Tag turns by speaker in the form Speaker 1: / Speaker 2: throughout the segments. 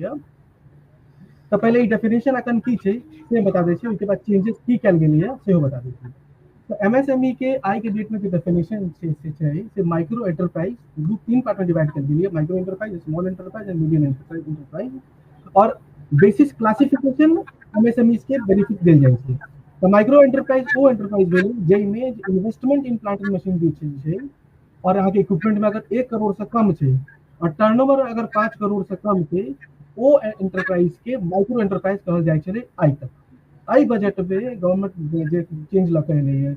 Speaker 1: यऽ। तऽ पहिले ई डेफिनेशन अखन की छै से बता दै छी, ओहिके बाद चेंजेस की कयल गेलैए सेहो बता दै छी। तऽ एमएसएमई के आइ के डेट में जे डेफिनेशन छै से छै से माइक्रो एंटरप्राइज दू तीन पार्ट में डिवाइड कयल गेलैए, micro enterprise, small enterprise and medium enterprise. और बेसिस क्लासिफिकेशन एमएसएमई के बेनिफिट देल जाइ छै। तऽ माइक्रो एंटरप्राइज ओ एंटरप्राइज भेलै जाहिमे investment in plant and machine जे छै और अहाँके इक्विपमेंट में अगर 1 करोड़ से कम छै और टर्नओवर अगर 5 करोड़ से कम छै, ओ एंटरप्राइज के माइक्रो एंटरप्राइज कहल जाइ छलै आइ तक। एहि बजट में गवर्नमेंट जे चेंज लऽ के एलैए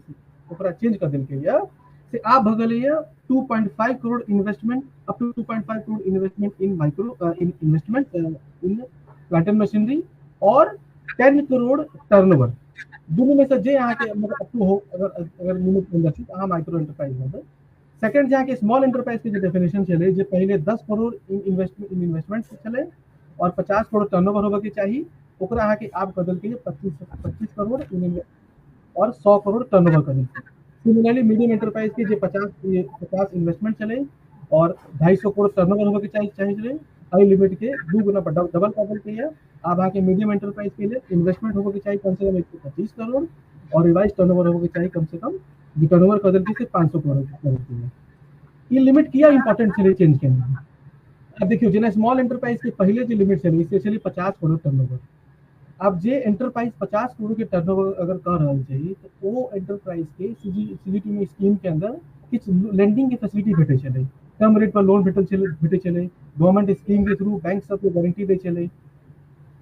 Speaker 1: ओकरा चेंज कऽ देलकैए से आब भऽ गेलैए 2.5 crore investment, up to 2.5 crore investment in micro in investment in plant and machinery और 10 करोड़ टर्नओवर। दुनू में से जे अहाँके मतलब अप टू हो, अगर अगर लिमिट अंदर छै तऽ अहाँ माइक्रो एंटरप्राइज हेबै। सेकंड जे अहाँके स्मॉल एंटरप्राइज के जे डेफिनेशन छलै जे पहिले 10 करोड़ इन इन्वेस्टमेंट छलै और 50 करोड़ टर्नओवर होबऽ के चाही, ओकरा अहाँके आब कऽ देलकै 25 करोड़ और 100 करोड़ टर्नओवर कऽ देलकै। सिमिलरली मीडियम एंटरप्राइज के जे 50 इन्वेस्टमेंट छलै और 250 करोड़ टर्नओवर होबऽ के चाही छलै, एहि लिमिट के 2 गुना पर डबल कऽ देलकैए। आब अहाँके मीडियम एंटरप्राइज के लेल इन्वेस्टमेंट होबऽ के चाही कम से कम 125 करोड़ और रिवाइज टर्नओवर होबऽ के चाही कम से कम जे टर्नओवर कऽ देलकै से 500 करोड़ कऽ देलकै। ई लिमिट किया इम्पोर्टेंट छलै चेंज केनाइ? आब देखियौ जेना स्मॉल एंटरप्राइज के पहिले जे लिमिट छलै से छलै 50 करोड़ टर्नओवर। आब जे एंटरप्राइज 50 करोड़ के टर्नओवर अगर कऽ रहल छै तऽ ओ एंटरप्राइज के सीजीटी स्कीम के अंदर किछु लेंडिंग के फैसिलिटी भेटै छलै, कम रेट पर लोन भेटै छलै, गवर्नमेंट स्कीम के थ्रू बैंक सबके गारंटी दै छलै,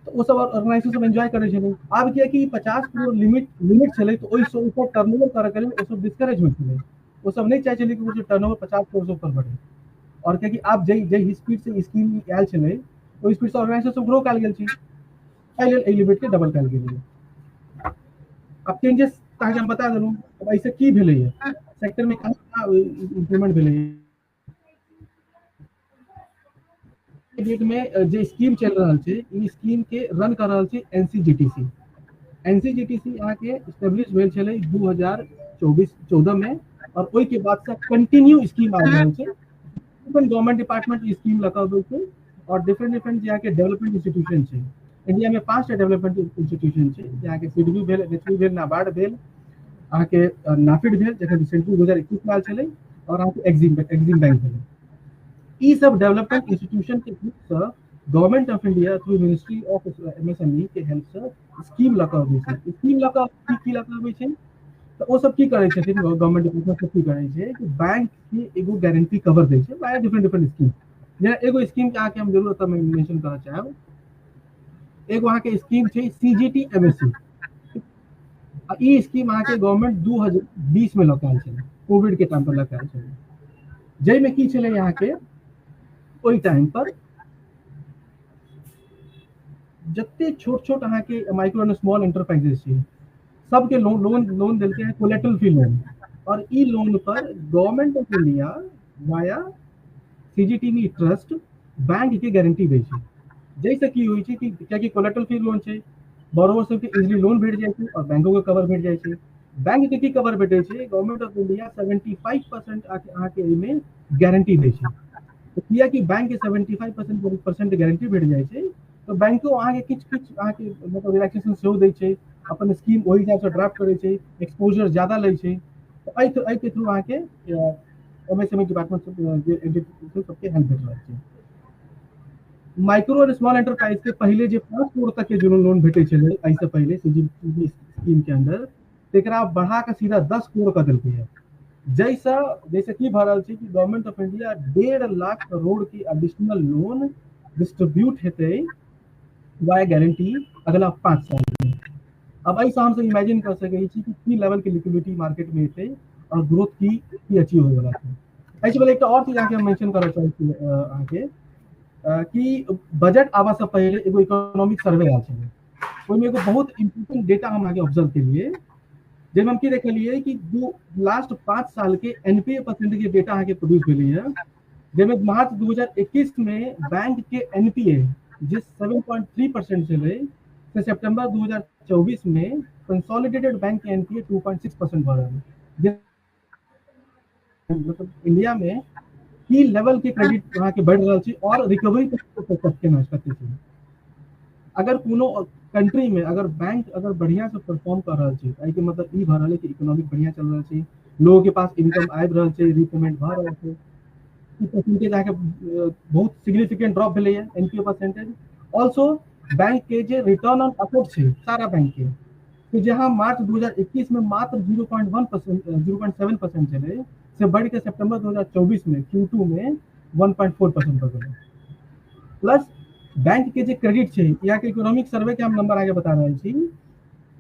Speaker 1: तऽ ओ सब ऑर्गेनाइजेशन सब एंजॉय करै छलै। आब कियाकि 50 करोड़ लिमिट छलै तऽ ओहिसँ ऊपर टर्नओवर करऽ के लेल ओ सब डिस्करेज होइ छलै, ओ सब नहि चाहै छलै कि ओ टर्नओवर 50 करोड़ से ऊपर बढ़े। और कियाकि आब जाहि स्पीड से स्कीम आयल छलै ओहि स्पीड से ऑर्गेनाइजेशन सब ग्रो कयल गेल छै, एहि लेल एहि लिमिट के डबल कयल गेलै। आब चेंजेस अहाँके हम बता देलहुँ। अब एहिसँ की भेलैए सेक्टर में कहाँ इम्प्रूवमेंट भेलैए? डेट में जे स्कीम चलि रहल छै ई स्कीम के रन कर रहल छै एनसीजीटीसी। एनसीजीटीसी अहाँके एस्टेब्लिश भेल छलै 2014 में और ओहि के बाद से कंटिन्यू स्कीम आबि रहल छै। डिफरेंट गवर्नमेंट डिपार्टमेंट स्कीम लऽ कऽ अबै छै और डिफरेंट डिफरेंट जे अहाँके डेवलपमेंट इंस्टीट्यूशन छै, इंडिया में 5टा डेवलपमेंट इंस्टीट्यूशन छै, जे अहाँके सिडबी भेल, एनएचबी भेल, नाबार्ड भेल, अहाँके नाफिड भेल जखन रिसेंटली 2021 में आयल छलै, और अहाँके एक्जिम बैंक भेलै। ई सब डेवलपमेंट इंस्टीट्यूशन के through Se government of India through ministry of MSME के हेल्प से स्कीम लऽ कऽ अबै छै। स्कीम लऽ कऽ की लऽ कऽ अबै छै तऽ ओ सब की करै छथिन, गवर्नमेंट डिपार्टमेंट सब की करै छै कि बैंक के एगो गारंटी कवर दै छै बाय डिफरेंट डिफरेंट स्कीम। जेना एगो स्कीम के अहाँके हम जरूर एतऽ मेंशन करऽ चाहब, एगो अहाँके स्कीम छै सीजीटी एमएससी। आ ई स्कीम अहाँके गवर्नमेंट 2020 में लऽ कऽ आयल छलै, कोविड के टाइम पर लऽ कऽ आयल छलै, जाहिमे की छलै अहाँके ओहि टाइम पर जते छोट छोट अहाँके माइक्रो एंड स्मॉल एंटरप्राइजेस छै सबके लोन लोन देलकै है कोलेटरल फ्री लोन। और ई लोन पर government of India via CGTMSE trust bank के गारंटी दै छै, जाहिसँ की होइ छै कि कियाकि कोलेटरल फ्री लोन छै, बोरोवर सबके इजिली लोन भेट जाइ छै और बैंको के कवर भेट जाइ छै। बैंक के की कवर भेटै छै, गवर्नमेंट ऑफ इंडिया 75% अहाँके एहिमे गारंटी दै छै। तऽ कियाकि बैंक के 75% गारंटी भेट जाइ छै तऽ बैंको अहाँके किछु किछु अहाँके मतलब रिलैक्सेशन सेहो दै छै, अपन स्कीम ओहि हिसाबसँ ड्राफ्ट करै छै, एक्सपोजर ज्यादा लै छै। तऽ एहिके थ्रू अहाँके एमएसएमई डिपार्टमेंट जे एंटिटी सबके हेल्प भेट रहल छै। माइक्रो और स्मॉल एंटरप्राइज के पहिले जे 5 करोड़ तक के जो लोन भेटै छलै एहिसँ पहिले सीजीटी स्कीम के अंदर, तेकरा बढ़ा कऽ सीधा 10 करोड़ कऽ देलकै है, जाहिसँ जैसे की भऽ रहल छै कि government of India 1.5 lakh crore के एडिशनल लोन डिस्ट्रीब्यूट हेतै बाय गारंटी अगला 5 साल में। अब एहिसँ हमसब इमेजिन कऽ सकै छी कि की लेवल के लिक्विडिटी मार्केट में हेतै और ग्रोथ की की अचीव होय वाला छै। एहिसँ पहिले एकटा और चीज अहाँके हम मेंशन करऽ चाहै छी अहाँके कि बजट आबऽ से पहिले एगो इकोनॉमिक सर्वे आयल छलै, ओहिमे एगो बहुत इम्पोर्टेंट डेटा हम अहाँके ऑब्जर्व केलियै, जाहिमे हम की देखलियै कि लास्ट 5 साल के एनपीए परसेंट के डेटा अहाँके प्रोड्यूस भेलैए, जाहिमे मार्च 2021 में बैंक के एनपीए जे 7.3% छलै से सितंबर 2024 में कंसोलिडेटेड बैंक के एनपीए 2.6% भऽ रहल है। मतलब इंडिया में की लेवल के क्रेडिट अहाँके बढ़ि रहल छै और रिकवरी केना कते छै। अगर कोनो कंट्री में अगर बैंक अगर बढ़िया से परफॉर्म कर रहल छै, एहिके मतलब ई भऽ रहल है कि इकोनॉमिक बढ़िया चल रहल छै, लोगों के पास इनकम आबि रहल छै, रिपेमेंट भऽ रहल छै। ई परसेंटेज अहाँके बहुत सिग्निफिकेंट ड्रॉप भेलैया एनपीए परसेंटेज। ऑल्सो बैंक के जे रिटर्न ऑन असेट छै सारा बैंक के, तो जहाँ मार्च 2021 में मात्र 0.1% 0.7% छलै, से बढ़ि के सितंबर 2024 में Q2 में 1.4% भऽ गेलै। प्लस बैंक के जे क्रेडिट छै, यहाँ के इकोनॉमिक सर्वे के हम नंबर आगे बता रहल छी।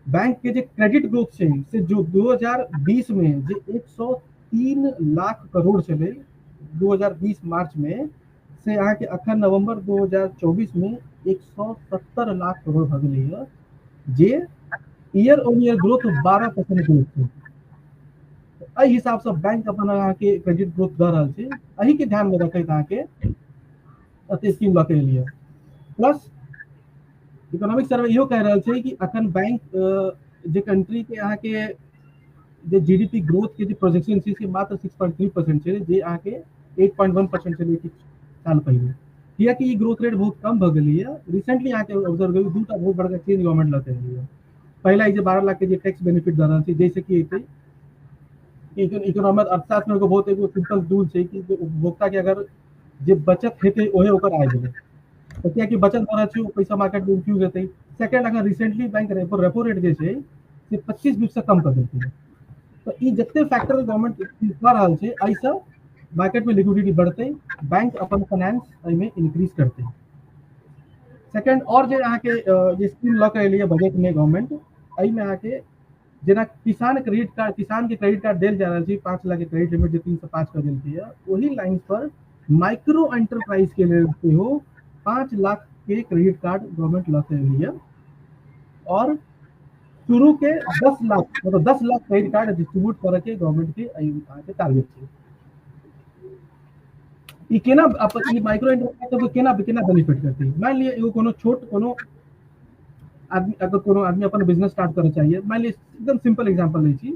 Speaker 1: बैंक के जे क्रेडिट ग्रोथ छै से जो 2020 में जे 103 लाख करोड़ छलै 2020 मार्च में, से अहाँके अखन नवंबर 2024 में 170 लाख करोड़ भऽ गेलैया, जे year on year growth 12% growth छै। एहि हिसाब से बैंक अपन अहाँके क्रेडिट ग्रोथ दऽ रहल छै। एहि के ध्यान में रखैत अहाँके एते स्कीम लऽ के एलियै। प्लस इकोनॉमिक सर्वे इहो कहि रहल छै कि अखन बैंक जे कंट्री के अहाँके जे जीडीपी ग्रोथ के जे प्रोजेक्शन छै से मात्र 6.3% छै, जे अहाँके 8.1% छलै किछु साल पहिले। कियाकि ई ग्रोथ रेट बहुत कम भऽ गेलैया। रिसेंटली अहाँके ऑब्जर्व करू, दूटा बहुत बड़का चेंज गवर्नमेंट लऽ के एलैया। पहिला ई जे 12 लाख के जे टैक्स बेनिफिट दऽ रहल छै, जाहिसँ की हेतै कि इकोनॉमिक अर्थशास्त्र में एगो बहुत एगो सिंपल रूल छै कि जे उपभोक्ता के अगर जे बचत हेतै ओहे ओकर आय भेलै, तऽ कियाकि बचत भऽ रहल छै ओ पैसा मार्केट में इन्फ्यूज हेतै। सेकंड, अगर recently bank repo repo rate जे छै से 25 बिप्स से कम कऽ देलकै। तऽ ई जते फैक्टर गवर्नमेंट कऽ रहल छै एहिसँ मार्केट में लिक्विडिटी बढ़तै, बैंक अपन फाइनेंस एहिमे इंक्रीज करतै। सेकंड, और जे अहाँके जे स्कीम लऽ के एलैया बजट में गवर्नमेंट, एहिमे अहाँके जेना किसान क्रेडिट कार्ड, किसान के क्रेडिट कार्ड देल जा रहल छै, 5 लाख के क्रेडिट लिमिट जे 3 से 5 कऽ देलकैया, ओही लाइन पर माइक्रो एंटरप्राइज के लेल सेहो 5 लाख के क्रेडिट कार्ड गवर्नमेंट लऽ के एलैया, और शुरू के 10 लाख मतलब 10 लाख क्रेडिट कार्ड डिस्ट्रीब्यूट करऽ के गवर्नमेंट के अहाँके टारगेट छै। ई केना अपन ई माइक्रो एंटरप्राइज सबके केना केना बेनिफिट करतै? मान लिअ एगो कोनो छोट कोनो आदमी, अगर कोनो आदमी अपन बिजनेस स्टार्ट करऽ चाहिए, मान लिअ एकदम सिंपल एग्जांपल लै छी,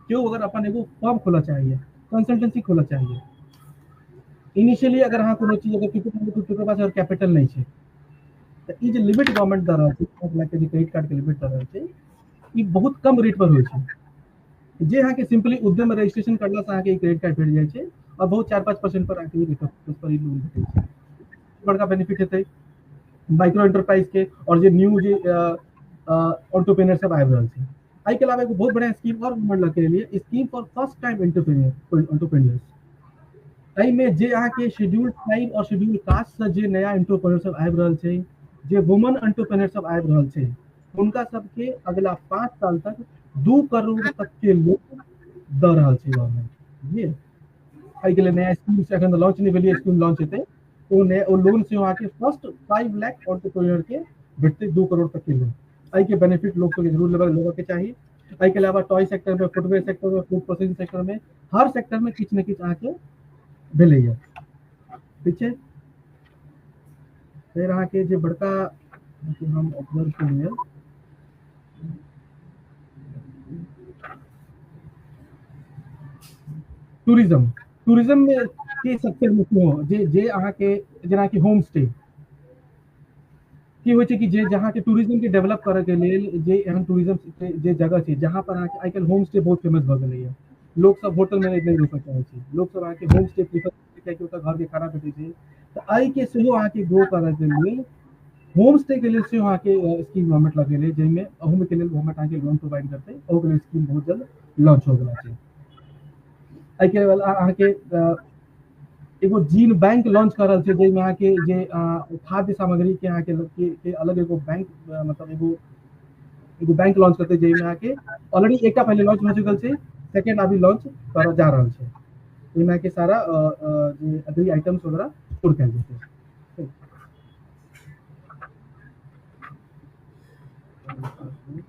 Speaker 1: केओ अगर अपन एगो फर्म खोलऽ चाहिए, कंसल्टेंसी खोलऽ चाहिए, इनिशियली अगर अहाँ कोनो चीज अगर केकरो पास अगर कैपिटल नहि छै, तऽ ई जे लिमिट गवर्नमेंट दऽ रहल छै, 5 लाख के जे क्रेडिट कार्ड के लिमिट दऽ रहल छै, ई बहुत कम रेट पर होइ छै। जे अहाँके सिंपली उद्यम रजिस्ट्रेशन करला से अहाँके ई क्रेडिट कार्ड भेट जाइ छै, और बहुत 4-5% पर अहाँके ई रेट पर ई लोन भेटै छै। बड़का बेनिफिट हेतै माइक्रो एंटरप्राइज के और जे न्यू जे एंटरप्रेन्योर सब आबि रहल छै। एहिके अलावा एगो बहुत बढ़िया स्कीम और गवर्नमेंट लऽ के एलियै, scheme for first time entrepreneurs. एहिमे जे अहाँके शेड्यूल्ड ट्राइब और शेड्यूल्ड कास्ट से जे नया एंटरप्रेन्योर सब आबि रहल छै, जे वुमन एंटरप्रेन्योर सब आबि रहल छै, हुनका सबके अगला 5 साल तक 2 करोड़ तक के लोन दऽ रहल छै गवर्नमेंट। बुझलियै? एहिके लेल नया स्कीम से एखन लॉन्च नहि भेलै, स्कीम लॉन्च हेतै, ओ नया ओ लोन से अहाँके फर्स्ट 5 लाख एंटरप्रेन्योर के भेटतै 2 करोड़ तक के लोन। एहिके बेनिफिट लोक सबके जरूर लेबऽ के चाही। एहिके अलावा टॉय सेक्टर में, फुटवेयर सेक्टर में, फूड प्रोसेसिंग सेक्टर में, हर सेक्टर में किछु ने किछु अहाँके भेलैया। ठीक छै? फेर अहाँके जे बड़का हम ऑब्जर्व केलियै, टूरिज्म, टूरिज्म में के सेक्टर में सेहो जे जे अहाँके जेनाकि होम स्टे की होइ छै कि जे जहाँ के टूरिज्म के डेवलप करऽ के लेल जे एहन टूरिज्म के जे जगह छै जहाँ पर अहाँके आइ काल्हि होम स्टे बहुत फेमस भऽ गेलैया। लोक सब होटल में नहि रुकऽ चाहै छै, लोक सब अहाँके होम स्टे प्रीफर करै छै कियाकि ओतऽ घर के खाना भेटै छै। तऽ एहिके सेहो अहाँके ग्रो करऽ के लेल होम स्टे के लेल सेहो अहाँके स्कीम गवर्नमेंट लगेले, जाहिमे अहूमे के लेल गवर्नमेंट अहाँके लोन प्रोवाइड करतै। अहू के लेल स्कीम बहुत जल्द लॉन्च होबऽवला छै। एहिके अलावा अहाँके एगो जीन बैंक लॉन्च कर रहल छै, जाहिमे अहाँके जे खाद्य सामग्री के अहाँके के अलग एगो बैंक, मतलब एगो एगो बैंक लॉन्च करतै, जाहिमे अहाँके ऑलरेडी एकटा पहिले लॉन्च भऽ चुकल छै, सेकेंड अभी लॉन्च करऽ जा रहल छै। ओहिमे अहाँके सारा जे एग्री आइटम्स वगैरह स्टोर कयल जेतै।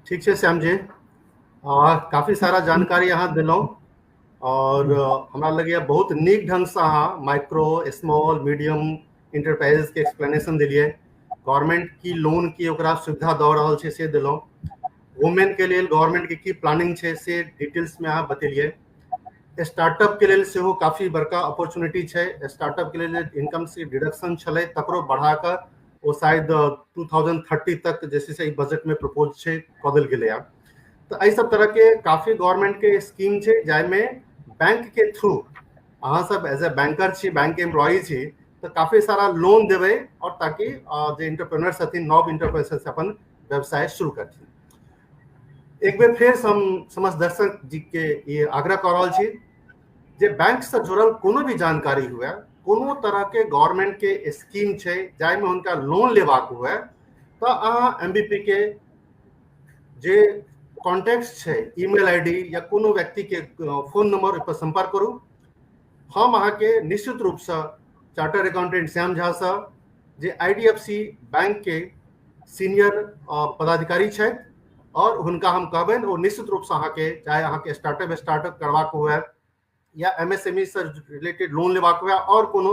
Speaker 2: ठीक छै श्याम जी, काफी सारा जानकारी अहाँ देलहुँ और हमरा लगैया बहुत नीक ढंग से अहाँ माइक्रो स्मॉल मीडियम इंटरप्राइजेस के एक्सप्लेनेशन दिलियै, गवर्नमेंट की लोन की ओकरा सुविधा दऽ रहल छै से देलहुँ, वुमेन के लेल गवर्नमेंट के की प्लानिंग छै से डिटेल्स में अहाँ बतेलियै, स्टार्टअप के लेल सेहो काफी बड़का अपॉर्चुनिटी छै, स्टार्टअप के लेल इनकम से डिडक्शन छलै तकरो बढ़ा कऽ ओ शायद 2030 तक जे छै से ई बजट में प्रपोज छै कऽ देल गेलैए। तऽ एहि सब तरह के काफी गवर्नमेंट के स्कीम छै जाहिमे बैंक के थ्रू अहाँ सब एज ए बैंकर छी, बैंक के एम्प्लॉई छी, तऽ काफी सारा लोन देबै और ताकि जे एंटरप्रेन्योर छथिन, नव एंटरप्रेन्योर से अपन व्यवसाय शुरू करथिन। एक बेर फेर हम समस्त दर्शक जी के ये आग्रह कऽ रहल छी जे बैंक से जुड़ल कोनो भी जानकारी हुए, कोनो तरह के गवर्नमेंट के स्कीम छै जाहिमे हुनका लोन लेबाक हुए, तऽ अहाँ एमबीपी के जे कॉन्टैक्ट छै, ईमेल आईडी या कोनो व्यक्ति के फोन नंबर पर संपर्क करू। हम अहाँके निश्चित रूपसँ चार्टर अकाउंटेंट श्याम झा सँ, जे आईडीएफसी बैंक के सीनियर पदाधिकारी छथि, और हुनका हम कहबनि ओ निश्चित रूपसँ अहाँके चाहे अहाँके स्टार्टअप स्टार्टअप करबाक हुए या एमएसएमई से रिलेटेड लोन लेबाक हुए और कोनो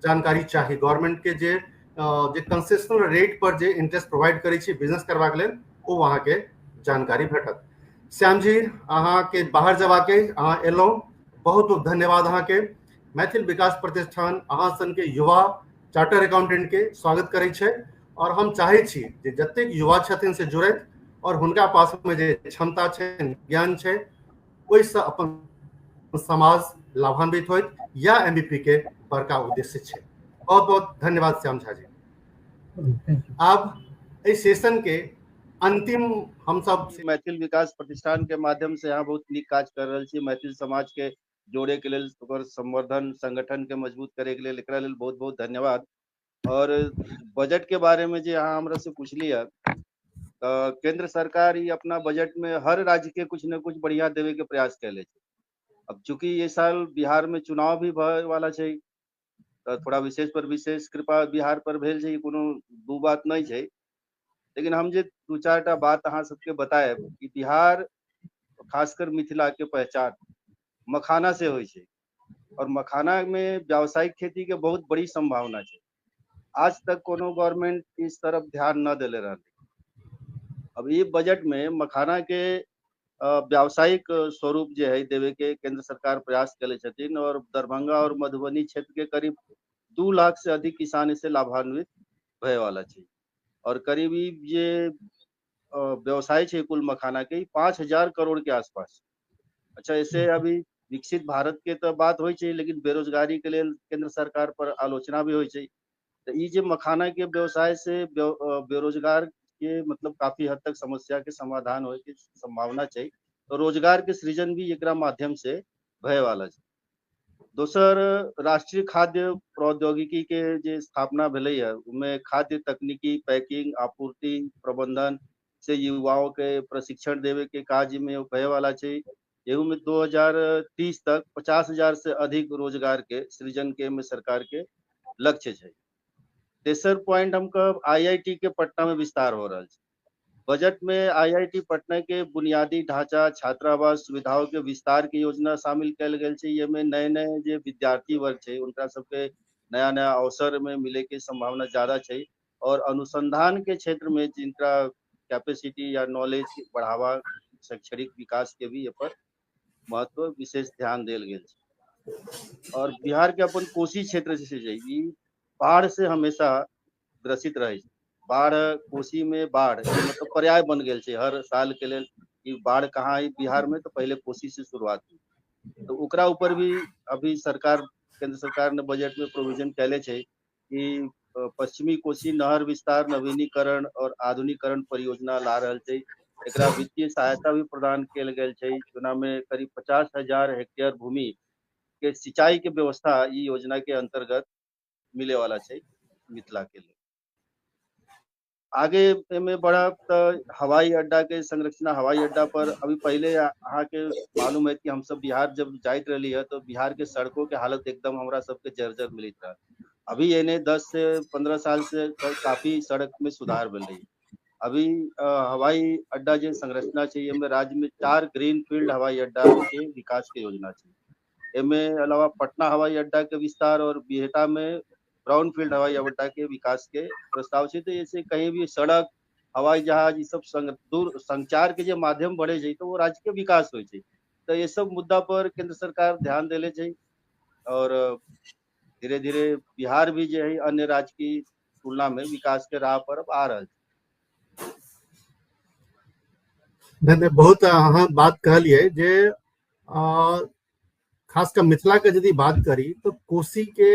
Speaker 2: जानकारी चाही, गवर्नमेंट के जे कंसेशनल रेट पर जे इंटरेस्ट प्रोवाइड करै छै बिजनेस करबाक लेल, ओ अहाँके जानकारी भेटत। श्याम जी, अहाँके बाहर जबाके अहाँ एलहुँ, बहुत बहुत धन्यवाद अहाँके। मैथिल विकास प्रतिष्ठान अहाँ सनके युवा चार्टर अकाउंटेंट के स्वागत करै छै और हम चाहै छी जे जतेक युवा छथिन से जुड़थि और हुनका पासमे जे क्षमता छै, ज्ञान छै, ओहिसँ अपन समाज लाभान्वित होइत, या एमबीपी के बड़का उद्देश्य छै। बहुत बहुत धन्यवाद श्याम झा जी। आब एहि सेशन के अंतिम हम सब
Speaker 3: मैथिल विकास प्रतिष्ठान के माध्यम से यहाँ बहुत नीक काज कर रहल छी। मैथिल समाज के जोड़े के लेल, ओकर संवर्धन संगठन के मजबूत करे के लेल, एकरा लेल बहुत बहुत धन्यवाद। और बजट के बारे में जे अहाँ हमरा से पूछली है, तो केंद्र सरकार ये अपना बजट में हर राज्य के कुछ न कुछ बढ़िया देवे के प्रयास कैले छै। अब चूंकि ये साल बिहार में चुनाव भी भय वाला छै, तो थोड़ा विशेष पर विशेष कृपा बिहार पर भेल छै, कोनो दू बात नहीं छै। लेकिन हम जे दू चार टा बात अहाँ सबके बतायब कि बिहार खासकर मिथिला के पहचान मखाना से होइ छै और मखाना में व्यावसायिक खेती के बहुत बड़ी संभावना छै। आज तक कोनो गवर्नमेंट इस तरफ ध्यान न देले रहलै। अब ये बजट में मखाना के व्यावसायिक स्वरूप जे है देवे के केंद्र सरकार प्रयास कैले छथिन और दरभंगा और मधुबनी क्षेत्र के करीब 2 लाख से अधिक किसान इसे लाभान्वित भय वाला छै। और करीब ई जे व्यवसाय छै कुल मखाना के 5,000 करोड़ के आसपास। अच्छा, ऐसे अभी विकसित भारत के तो बात होइ छै, लेकिन बेरोजगारी के लेल केंद्र सरकार पर आलोचना भी होइ छै। तो ई जे मखाना के व्यवसाय से बेरोजगार के मतलब काफी हद तक समस्या के समाधान होय के संभावना छै। तो रोजगार के सृजन भी एकरा माध्यम से भय वाला छै। दोसर, राष्ट्रीय खाद्य प्रौद्योगिकी के जे स्थापना भेलै है, उनमें खाद्य तकनीकी, पैकिंग, आपूर्ति प्रबंधन से युवाओं के प्रशिक्षण देवे के कार्य में भय वाला छै। एहू में 2030 तक 50,000 से अधिक रोजगार के सृजन के में सरकार के लक्ष्य छै। तेसर पॉइंट हम कहब, आईआईटी के पटना में विस्तार हो रहा है। बजट में आईआईटी पटना के बुनियादी ढांचा, छात्रावास सुविधाओं के विस्तार के योजना शामिल कयल गेल छै। ये में नए नए जे विद्यार्थी वर्ग छै उनका सबके नया नया अवसर में मिले के संभावना ज्यादा छै। और अनुसंधान के क्षेत्र में जिनका कैपेसिटी या नॉलेज बढ़ावा, शैक्षणिक विकास के भी ये पर महत्व विशेष ध्यान देल गेल छै। और बिहार के अपन कोसी क्षेत्र से छै, ई बाढ़ से हमेशा ग्रसित रहे छै। बाढ़, कोसी में बाढ़ मतलब पर्याय बन गेल छै हर साल के लेल कि बाढ़ कहाँ आई बिहार में, तो पहले कोसी से शुरुआत हुई। तो ओकरा ऊपर भी अभी सरकार, केंद्र सरकार ने बजट में प्रोविजन कैले छै कि पश्चिमी कोसी नहर विस्तार, नवीनीकरण और आधुनिकीकरण परियोजना ला रहल छै। एकरा वित्तीय सहायता भी प्रदान कयल गेल छै। चुनाव में करीब 50,000 हेक्टेयर भूमि के सिंचाई के व्यवस्था ई योजना के अंतर्गत मिले वाला छै मिथिला के लिए। आगे में बढ़ब तो हवाई अड्डा के संरचना, हवाई अड्डा पर अभी पहले अहाँ के मालूम है कि हम सब बिहार जब जाइत रही है तो बिहार के सड़कों के हालत एकदम हमरा सबके जर्जर मिलत रहा। अभी एने 10 से 15 साल से काफी सड़क में सुधार भेल रही। अभी हवाई अड्डा जे संरचना छै, एहिमे राज्य में 4 ग्रीन फील्ड हवाई अड्डा के विकास के योजना छै। एहिमे अलावा पटना हवाई अड्डा के विस्तार और बिहटा में ब्राउन फील्ड हवाई अड्डा के विकास के प्रस्ताव छै। तो ऐसे कहीं भी सड़क, हवाई जहाज ई सब दूर संचार के जे माध्यम बढ़े छै तो वो राज्य के विकास होइ छै। तो ये सब मुद्दा पर केंद्र सरकार ध्यान देले छै और धीरे धीरे बिहार भी जे है अन्य राज्य की तुलना में विकास के राह पर अब आ रहल छै।
Speaker 2: धन्यवाद। बहुत अहाँ बात कहलियै जे खास कऽ मिथिला के यदि बात करी तऽ कोसी के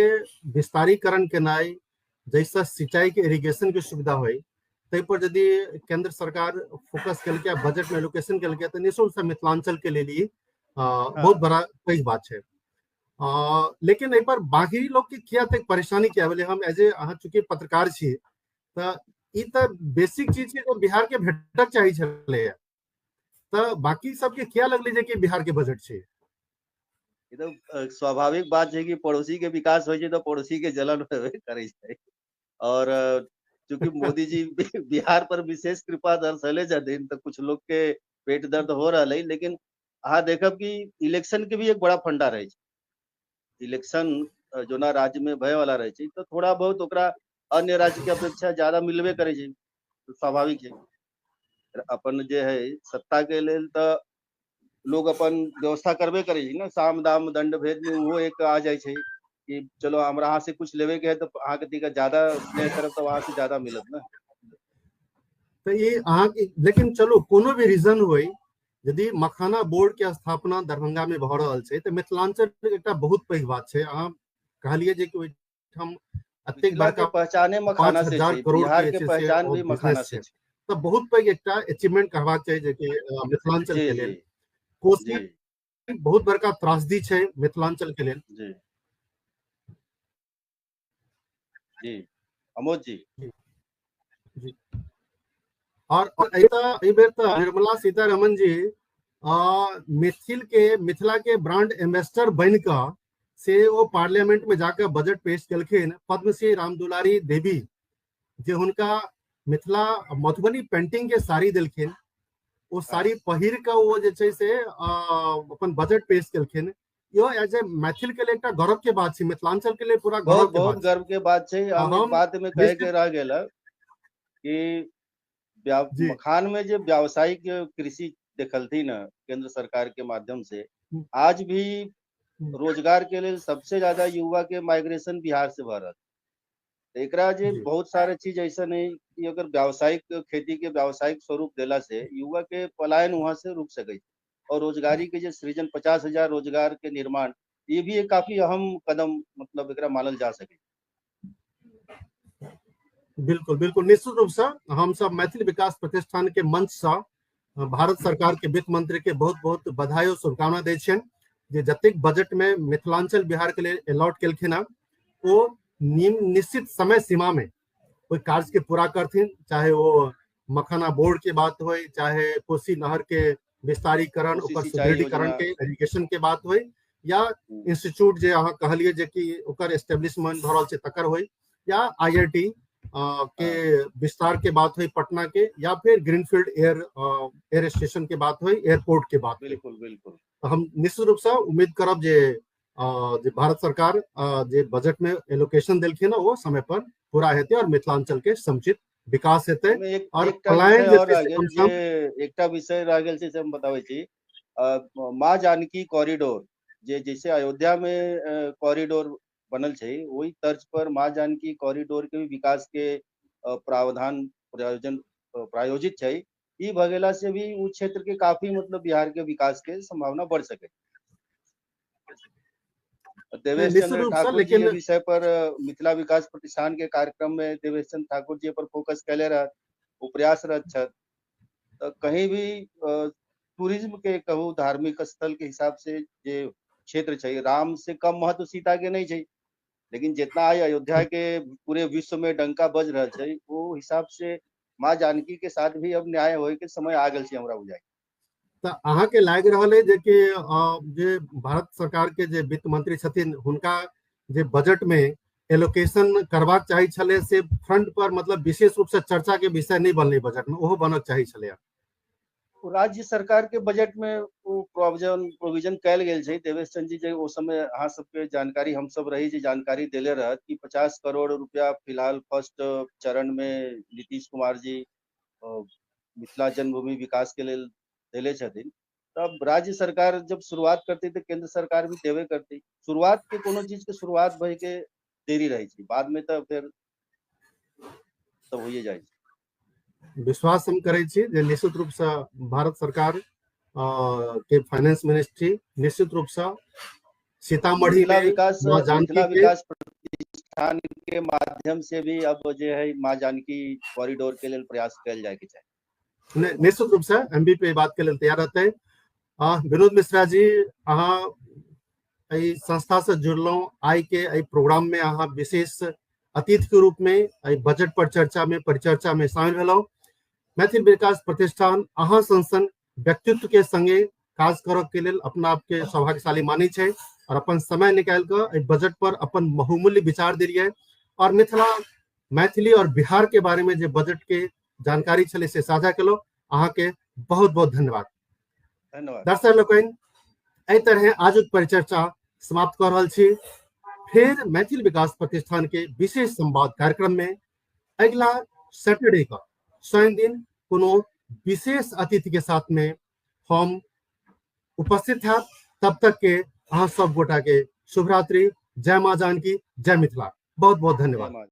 Speaker 2: विस्तारीकरण केनाइ, जाहिसँ सिंचाई के इरिगेशन के सुविधा होइ, ताहि पर यदि केंद्र सरकार फोकस केलकै, बजट में एलोकेशन केलकै, तऽ निश्चित रूपसँ मिथिलांचल के लेल ई बहुत बड़ा पैघ बात छै। लेकिन एहि पर बाकी लोग के किया तक परेशानी किया भेलै? हम एज ए अहाँ चूँकि पत्रकार छी तऽ ई तऽ बेसिक चीज छै जे बिहार के भेटक चाही छलैया, तऽ बाकी सबके किया लगलै जे कि बिहार के बजट छै?
Speaker 3: ई तऽ स्वाभाविक बात छै कि पड़ोसी के विकास होइ छै तऽ पड़ोसी के जलन होबे करै छै। और चूंकि मोदी जी बिहार पर विशेष कृपा दर्शले छथिन तऽ कुछ लोग के पेट दर्द हो रहल है। लेकिन अहाँ देखब कि इलेक्शन के भी एक बड़ा फंडा रहै छै। इलेक्शन जोना राज्य में भय वाला रहै छै तऽ थोड़ा बहुत ओकरा अन्य राज्य के अपेक्षा ज्यादा मिलबे करै छै, स्वाभाविक छै। अपन जे है सत्ता के लेल तऽ लोग अपन व्यवस्था करबे करै छै ने, साम दाम दंड भेद में ओहो एक आ जाइ छै कि चलो हमरा अहाँ से कुछ लेवे के है तऽ अहाँके तनिका ज्यादा स्नेह करब तऽ वहां से ज्यादा मिलत ने।
Speaker 2: तऽ ई अहाँके लेकिन चलू कोनो भी रीजन होइ, यदि मखाना बोर्ड के स्थापना दरभंगा में भऽ रहल छै तऽ मिथिलांचल के एकटा बहुत पैघ बात छै। अहाँ कहलियै जे कि ओहिठाम एतेक
Speaker 3: मिथिला के
Speaker 2: बड़का
Speaker 3: पहचाने मखाना से
Speaker 2: 5000
Speaker 3: छै,
Speaker 2: करोड़
Speaker 3: बिहार
Speaker 2: के
Speaker 3: के
Speaker 2: जे छै से
Speaker 3: पहचान
Speaker 2: ओ
Speaker 3: भी मखाना
Speaker 2: बिजनेस
Speaker 3: से
Speaker 2: छै,
Speaker 3: छै।
Speaker 2: तऽ बहुत पैघ एकटा अचीवमेंट कहबाक चाही जे कि मिथिलांचल
Speaker 3: जी
Speaker 2: के
Speaker 3: जी
Speaker 2: लेल। कोसी
Speaker 3: जी
Speaker 2: बहुत बड़का त्रासदी छै मिथिलांचल के लेल।
Speaker 3: जी जी अमोद जी
Speaker 2: जी जी। और एहि बेर तऽ निर्मला सीतारमण जी मिथिल के मिथिला के ब्रांड एम्बेसडर बनि कऽ से ओ पार्लियामेंट में जाकर बजट पेश केलखिन। पद्मश्री रामदुलारी देवी जे हुनका मिथिला मधुबनी पेंटिंग के साड़ी देलखिन, ओ साड़ी पहिर कऽ ओ जे छै से अपन बजट पेश केलखिन। इहो एज ए मैथिल के लिए एकटा गौरव के बात छै, मिथिलांचल के लिए पूरा गौरव
Speaker 3: बहुत
Speaker 2: के
Speaker 3: बहुत
Speaker 2: बात छै।
Speaker 3: गर्व के बात छै। हम एक
Speaker 2: हम
Speaker 3: बात में कहे के
Speaker 2: निश्चित
Speaker 3: रह गेल कि
Speaker 2: जी
Speaker 3: मखान में जे व्यावसायिक कृषि देखलथिन है केंद्र सरकार के माध्यम से, आज भी रोजगार के लेल सबसे ज्यादा युवा के माइग्रेशन बिहार से भऽ रहल। तऽ एकरा जे
Speaker 2: जी
Speaker 3: बहुत सारे चीज ऐसा नहीं कि अगर व्यावसायिक खेती के व्यावसायिक स्वरूप देला से युवा के पलायन वहां से रुक सके और रोजगारी के जे सृजन 50,000 रोजगार के निर्माण, ये भी एक काफी अहम कदम मतलब एकरा मानल जा सके।
Speaker 2: बिल्कुल बिल्कुल, निश्चित रूप से हम सब मैथिली विकास प्रतिष्ठान के मंच से भारत सरकार के वित्त मंत्री के बहुत बहुत बधाई और शुभकामना दै छियनि जे जतेक बजट में मिथिलांचल बिहार के लिए अलॉट केलखिन हँ ओ निश्चित समय सीमा में ओहि कार्य के पूरा करथिन, चाहे वो मखाना बोर्ड के बात होय, चाहे कोसी नहर के विस्तारीकरण
Speaker 3: कोसी
Speaker 2: ओकर
Speaker 3: सिंचाई
Speaker 2: सुदृढ़ीकरण
Speaker 3: योजना
Speaker 2: के इरिगेशन के बात होय, या इंस्टीट्यूट जे अहाँ कहलियै जे कि ओकर एस्टेब्लिशमेंट भऽ रहल छै तकर होय, या आईआईटी के विस्तार के बात होय पटना के, या फिर ग्रीनफील्ड एयर एयर स्टेशन के बात होय, एयरपोर्ट के बात होय।
Speaker 3: बिल्कुल बिल्कुल।
Speaker 2: तऽ हम निश्चित रूप से उम्मीद करब जे जे भारत सरकार जे बजट में एलोकेशन देलखिन ओ समय पर पूरा हेतै और मिथिलांचल के समुचित विकास हेतै।
Speaker 3: एहिमे एक
Speaker 2: और
Speaker 3: एकटा
Speaker 2: पलायन
Speaker 3: विषय
Speaker 2: जे
Speaker 3: और
Speaker 2: छै
Speaker 3: रह
Speaker 2: से
Speaker 3: गेल
Speaker 2: कम से कम
Speaker 3: जे एकटा विषय रह गेल छै से हम बताबै छी। माँ जानकी कॉरिडोर जे जैसे अयोध्या में कॉरिडोर बनल छै, ओहि तर्ज पर माँ जानकी कॉरिडोर के भी विकास के प्रावधान प्रायोजन प्रायोजित छै। ई भऽ गेला से भी उ क्षेत्र के काफी मतलब बिहार के विकास के संभावना बढ़ सके। देवेश
Speaker 2: निश्चित
Speaker 3: चंद्र
Speaker 2: रूप से
Speaker 3: ठाकुर जी
Speaker 2: लेकिन
Speaker 3: ये विषय पर मिथिला विकास प्रतिष्ठान के कार्यक्रम में देवेश चंद्र ठाकुर जी पर फोकस कैले रह, ओ प्रयासरत छथि। तऽ कहीं भी टूरिज्म के कहू धार्मिक स्थल के हिसाब से जे क्षेत्र छै, राम से कम महत्व सीता के नहीं छै, लेकिन जितना आइ अयोध्या के पूरे विश्व में डंका बज रहल छै, ओ हिसाब से माँ जानकी के साथ भी अब न्याय होय के समय आ गेल छै हमरा बुझाइ।
Speaker 2: तऽ अहाँके लागि रहल अइ जे कि जे भारत सरकार के जे वित्त मंत्री छथिन हुनका जे बजट में एलोकेशन करबाक चाही छलै से फ्रंट पर मतलब विशेष रूप से चर्चा के विषय नहीं बनलै बजट में, ओहो बनक चाही छलै।
Speaker 3: राज्य सरकार के बजट में ओ प्रोविजन कयल गेल छै। देवेश चंद्र जी जे ओ समय अहाँ सबके जानकारी हम सब रही जे जानकारी देले रहत कि 50 करोड़ रुपया फिलहाल फर्स्ट चरण में नीतीश कुमार जी मिथिला जन्मभूमि विकास के लेल देले छथिन। तब राज्य सरकार जब शुरुआत करती तऽ केंद्र सरकार भी देबे करती। शुरुआत के कोनो चीज के शुरुआत भई के देरी रहै छै, बाद में तऽ फेर तऽ होइए जाइ छै।
Speaker 2: विश्वास हम करै छी जे निश्चित रूपसँ भारत सरकार के फाइनेंस मिनिस्ट्री निश्चित रूपसँ सीतामढ़ी
Speaker 3: मिथिला
Speaker 2: में
Speaker 3: विकास,
Speaker 2: माँ जानकी
Speaker 3: मिथिला
Speaker 2: के
Speaker 3: विकास प्रतिष्ठान के माध्यम से भी अब जे है माँ जानकी कॉरिडोर के लेल प्रयास कयल जाय के चाही।
Speaker 2: निश्चित रूप से एमबीपी बात के लेल तैयार रहते। विनोद मिश्रा जी, अहाँ एहि संस्था से जुड़लहुँ, आइ के एहि प्रोग्राम में अहाँ विशेष अतिथि के रूप में एहि बजट पर चर्चा में परिचर्चा में शामिल भेलहुँ। मैथिल विकास प्रतिष्ठान अहाँ सन सन व्यक्तित्व के संगे काज करऽ के लेल अपना आप के सौभाग्यशाली मानै छै और अपन समय निकालि कऽ एहि बजट पर अपन बहुमूल्य विचार देलियै और मिथिला, मैथिली और बिहार के बारे में जे बजट के जानकारी छलै से साझा केलहुँ। अहाँ के बहुत बहुत धन्यवाद।
Speaker 3: धन्यवाद।
Speaker 2: दर्शक लोकनि, एहि तरह आजुक परिचर्चा समाप्त कऽ रहल छी। फेर मैथिल विकास प्रतिष्ठान के विशेष संवाद कार्यक्रम में अगिला सैटरडे का शनि दिन कोनो विशेष अतिथि के साथ में हम उपस्थित हैब। तब तक के अहाँ सब गोटा के शुभरात्रि। जय माँ जानकी, जय मिथिला। बहुत बहुत धन्यवाद।